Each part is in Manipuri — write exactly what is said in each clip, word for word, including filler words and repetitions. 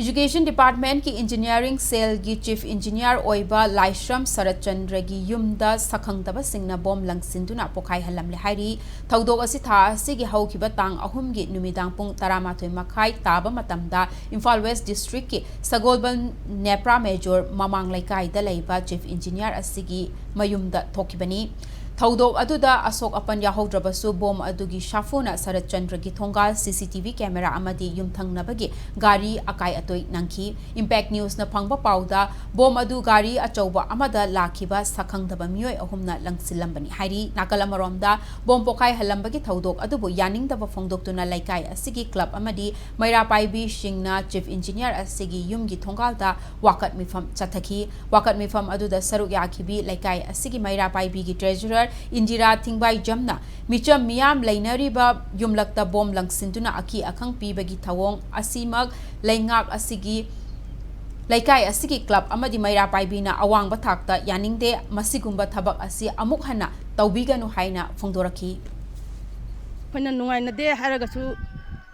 Education Department ꯀꯤ Engineering Cell ꯒꯤ Chief Engineer ꯑꯣꯏꯕ ꯂꯥꯏꯁ꯭ꯔꯝ ꯁꯔꯠꯆꯟꯗ꯭ꯔꯒꯤ ꯌꯨꯝꯗ ꯁꯛꯈꯪꯗꯕꯁꯤꯡꯅ ꯕꯣꯝ ꯂꯪꯁꯤꯟꯗꯨꯅ ꯄꯣꯈꯥꯏꯍꯜꯂꯝꯂꯦ ꯍꯥꯏꯔꯤ꯫ ꯊꯧꯗꯣꯛ ꯑꯁꯤ ꯊꯥ ꯑꯁꯤꯒꯤ ꯍꯧꯈꯤꯕ ꯇꯥꯡ ꯑꯍꯨꯝꯒꯤ ꯅꯨꯃꯤꯗꯥꯡ ꯄꯨꯡ ꯇꯔꯥꯃꯥꯊꯣꯏ ꯃꯈꯥꯏ ꯇꯥꯕ ꯃꯇꯝꯗ ꯏꯝꯐꯥꯜ West District ꯀꯤ ꯁꯒꯣꯜꯕꯟ ꯅꯦꯄ꯭ꯔꯥ ꯃꯦꯖꯣꯔ ꯃꯃꯥꯡ ꯂꯩꯀꯥꯏꯗ ꯂꯩꯕ Chief Engineer ꯑꯁꯤꯒꯤ ꯃꯌꯨꯝꯗ ꯊꯣꯛꯈꯤꯕꯅꯤ꯫ ꯊꯧꯗꯣꯛ ꯑꯗꯨꯗ ꯑꯁꯣꯛ ꯑꯄꯟ ꯌꯥꯎꯍꯧꯗ꯭ꯔꯕꯁꯨ, ꯕꯣꯝ ꯑꯗꯨꯒꯤ ꯁꯥꯐꯨꯅ ꯁꯔꯠꯆꯟꯗ꯭ꯔꯒꯤ ꯊꯣꯡꯒꯥꯜ, C C T V camera ꯑꯃꯗꯤ ꯌꯨꯝꯊꯪꯅꯕꯒꯤ ꯒꯥꯔꯤ ꯑꯀꯥꯏ ꯑꯇꯣꯏ ꯅꯪꯈꯤ꯫ Impact News ꯅ ꯐꯪꯕ ꯄꯥꯎꯗ, ꯕꯣꯝ ꯑꯗꯨ ꯒꯥꯔꯤ ꯑꯆꯧꯕ ꯑꯃꯗ ꯂꯥꯛꯈꯤꯕ ꯁꯛꯈꯪꯗꯕ ꯃꯤꯑꯣꯏ ꯑꯍꯨꯝꯅ ꯂꯪꯁꯤꯜꯂꯝꯕꯅꯤ ꯍꯥꯏꯔꯤ꯫ ꯅꯥꯀꯜ ꯑꯃꯔꯣꯝꯗ, ꯕꯣꯝ ꯄꯣꯈꯥꯏꯍꯜꯂꯝꯕꯒꯤ ꯊꯧꯗꯣꯛ ꯑꯗꯨꯕꯨ ꯌꯥꯅꯤꯡꯗꯕ ꯐꯣꯡꯗꯣꯛꯇꯨꯅ ꯂꯩꯀꯥꯏ ꯑꯁꯤꯒꯤ club ꯑꯃꯗꯤ ꯃꯩꯔꯥ ꯄꯥꯏꯕꯤꯁꯤꯡꯅ Chief Engineer ꯑꯁꯤꯒꯤ ꯌꯨꯝꯒꯤ ꯊꯣꯡꯒꯥꯜꯗ ꯋꯥꯀꯠ ꯃꯤꯐꯝ ꯆꯠꯊꯈꯤ꯫ ꯋꯥꯀꯠ ꯃꯤꯐꯝ ꯑꯗꯨꯗ ꯁꯔꯨꯛ ꯌꯥꯈꯤꯕꯤ ꯂꯩꯀꯥꯏ ꯑꯁꯤꯒꯤ ꯃꯩꯔꯥ ꯄꯥꯏꯕꯤꯒꯤ treasurer ꯏꯟꯗꯤꯔꯥ ꯊꯤꯡꯕꯥꯏꯖꯝꯅ ꯃꯤꯆꯝ ꯃꯤꯌꯥꯝ ꯂꯩꯅꯔꯤꯕ ꯌꯨꯝꯂꯛꯇ ꯕꯣꯝ ꯂꯪꯁꯤꯟꯗꯨꯅ ꯑꯀꯤ ꯑꯈꯪ ꯄꯤꯕꯒꯤ ꯊꯧꯑꯣꯡ ꯑꯁꯤꯃꯛ ꯂꯩꯉꯥꯛ ꯑꯁꯤꯒꯤ, ꯂꯩꯀꯥꯏ ꯑꯁꯤꯒꯤ club ꯑꯃꯗꯤ ꯃꯩꯔꯥ ꯄꯥꯏꯕꯤꯅ ꯑꯋꯥꯡꯕ ꯊꯥꯛꯇ ꯌꯥꯅꯤꯡꯗꯦ꯫ ꯃꯁꯤꯒꯨꯝꯕ ꯊꯕꯛ ꯑꯁꯤ ꯑꯃꯨꯛ ꯍꯟꯅ ꯇꯧꯕꯤꯒꯅꯨ ꯍꯥꯏꯅ ꯐꯣꯡꯗꯣꯔꯛꯈꯤ꯫ ꯑꯩꯈꯣꯏꯅ ꯅꯨꯡꯉꯥꯏꯅꯗꯦ ꯍꯥꯏꯔꯒꯁꯨ,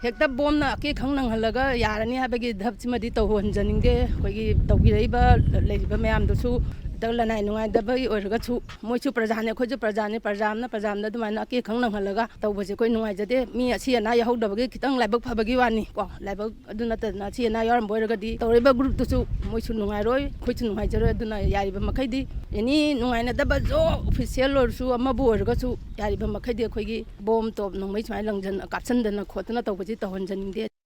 ꯍꯦꯛꯇ ꯕꯣꯝꯅ ꯑꯀꯤ ꯈꯪ ꯅꯪꯍꯜꯂꯒ ꯌꯥꯔꯅꯤ ꯍꯥꯏꯕꯒꯤ ꯙꯞꯁꯤꯃꯗꯤ ꯇꯧꯍꯟꯖꯅꯤꯡꯗꯦ꯫ ꯑꯩꯈꯣꯏꯒꯤ ꯇꯧꯕꯤꯔꯛꯏꯕ, ꯂꯩꯔꯤꯕ ꯃꯌꯥꯝꯗꯨꯁꯨ ꯍꯦꯛꯇ ꯂꯅꯥꯏ ꯅꯨꯡꯉꯥꯏꯗꯕꯒꯤ ꯑꯣꯏꯔꯒꯁꯨ, ꯃꯣꯏꯁꯨ ꯄ꯭ꯔꯖꯥꯅꯤ, ꯑꯩꯈꯣꯏꯁꯨ ꯄ꯭ꯔꯖꯥꯅꯤ, ꯄ꯭ꯔꯖꯥ ꯑꯃꯅ ꯄ꯭ꯔꯖꯥ ꯑꯃꯗ ꯑꯗꯨꯃꯥꯏꯅ ꯑꯀꯤ ꯈꯪ ꯅꯪꯍꯜꯂꯒ ꯇꯧꯕꯁꯦ ꯑꯩꯈꯣꯏ ꯅꯨꯡꯉꯥꯏꯖꯗꯦ꯫ ꯃꯤ ꯑꯁꯤ ꯑꯅꯥ ꯌꯥꯎꯍꯧꯗꯕꯒꯤ ꯈꯤꯇꯪ ꯂꯥꯏꯕꯛ ꯐꯕꯒꯤ ꯋꯥꯅꯤ ꯀꯣ, ꯂꯥꯏꯕꯛ ꯑꯗꯨ ꯅꯠꯇꯗꯅ ꯑꯁꯤ ꯑꯅꯥ ꯌꯥꯎꯔꯝꯕ ꯑꯣꯏꯔꯒꯗꯤ ꯇꯧꯔꯤꯕ groupꯇꯨꯁꯨ ꯃꯣꯏꯁꯨ ꯅꯨꯡꯉꯥꯏꯔꯣꯏ, ꯑꯩꯈꯣꯏꯁꯨ ꯅꯨꯡꯉꯥꯏꯖꯔꯣꯏ꯫ ꯑꯗꯨꯅ ꯌꯥꯔꯤꯕ ꯃꯈꯩꯗꯤ ꯑꯦꯅꯤ ꯅꯨꯡꯉꯥꯏꯅꯗꯕ ꯖꯣ official ꯑꯣꯏꯔꯁꯨ ꯑꯃꯕꯨ ꯑꯣꯏꯔꯒꯁꯨ ꯌꯥꯔꯤꯕ ꯃꯈꯩꯗꯤ ꯑꯩꯈꯣꯏꯒꯤ ꯕꯣꯝ ꯇꯣꯞ ꯅꯣꯡꯃꯩ ꯁꯨꯃꯥꯏꯅ ꯂꯪꯖꯟ-, ꯀꯥꯞꯁꯟꯗꯅ ꯈꯣꯠꯇꯅ ꯇꯧꯕꯁꯤ ꯇꯧꯍꯟꯖꯅꯤꯡꯗꯦ꯫